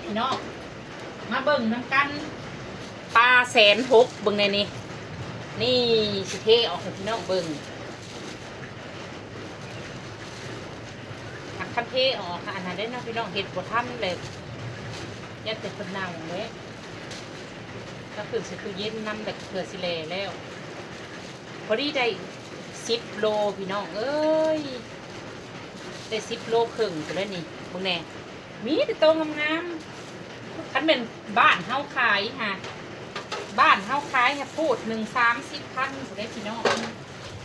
ພີ່ນ້ອງ ມາເບິ່ງນຳກັນ ປາແສນຫົກ ເບິ່ງແດ່ນີ້ ນີ້ ຊິເທອອກໃຫ້ພີ່ນ້ອງເບິ່ງ. ຫາກຄັນເທອອກ ອັນນັ້ນເດ້ເນາະພີ່ນ້ອງ ເຮັດບໍ່ທັນເລີຍ ຢ້ານແຕ່ເພິ່ນເນົ່າເດ້. ກໍຄືໃສ່ຕູ້ເຢັນນຳ ແລ້ວເພື່ອຊິແລ່ແລ້ວ. ພໍດີໄດ້ສິບໂລພີ່ນ້ອງເອີຍ ໄດ້ສິບໂລເຄິ່ງພຸ້ນແຫຼະນີ້ ເບິ່ງແດ່ ມີແຕ່ໂຕງາມໆ. ຄັນແມ່ນບ້ານເຮົາຂາຍຫາ ບ້ານເຮົາຂາຍຫາພູດໜຶ່ງສາມສິບພັນພຸ້ນເດ້ພີ່ນ້ອງ.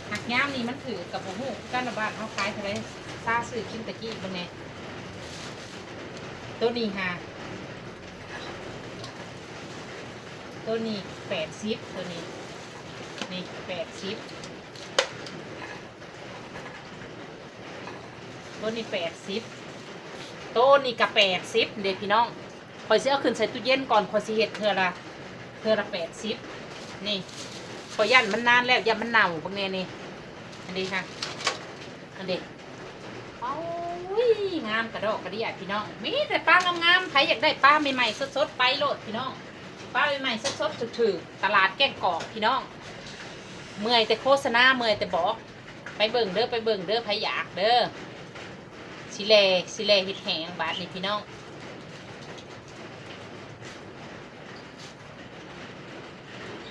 ຫາກຍາມນີ້ມັນຖືກ ກໍບໍ່ຮູ້ຄືກັນວ່າບ້ານເຮົາຂາຍເທົ່າໃດ ຊາຊື້ກິນຕະກີ້ເບິ່ງແດ່. ໂຕນີ້ຫາ ໂຕນີ້ແປດສິບ ໂຕນີ້ ນີ້ແປດສິບ ໂຕນີ້ແປດສິບ ໂຕນີ້ກໍແປດສິບເດ້ພີ່ນ້ອງ. ຂ້ອຍຊິເອົາຂຶ້ນໃສ່ຕູ້ເຢັນກ່ອນ ຂ້ອຍຊິເຮັດເທື່ອລະ ເທື່ອລະແປດສິບ. ນີ້ ຂ້ອຍຢ້ານມັນນານແລ້ວ ຢ້ານມັນເນົ່າ ເບິ່ງແດ່ນີ້ ອັນນີ້ຫາ ອັນນີ້ ໂອ້ຍ ງາມກະດອກກະເດຍພີ່ນ້ອງ ມີແຕ່ປາງາມໆ. ໃຜຢາກໄດ້ປາໃໝ່ໆສົດໆ ໄປໂລດພີ່ນ້ອງ ປາໃໝ່ໆສົດໆ ຖືກໆ ຕະຫຼາດແກ້ງກອກພີ່ນ້ອງ. ເມື່ອຍແຕ່ໂຄສະນາ ເມື່ອຍແຕ່ບອກ. ໄປເບິ່ງເດີ ໄປເບິ່ງເດີ ໃຜຢາກເດີ. ຊິແລ່ ຊິແລ່ເຮັດແຫ້ງບາດນີ້ພີ່ນ້ອງ.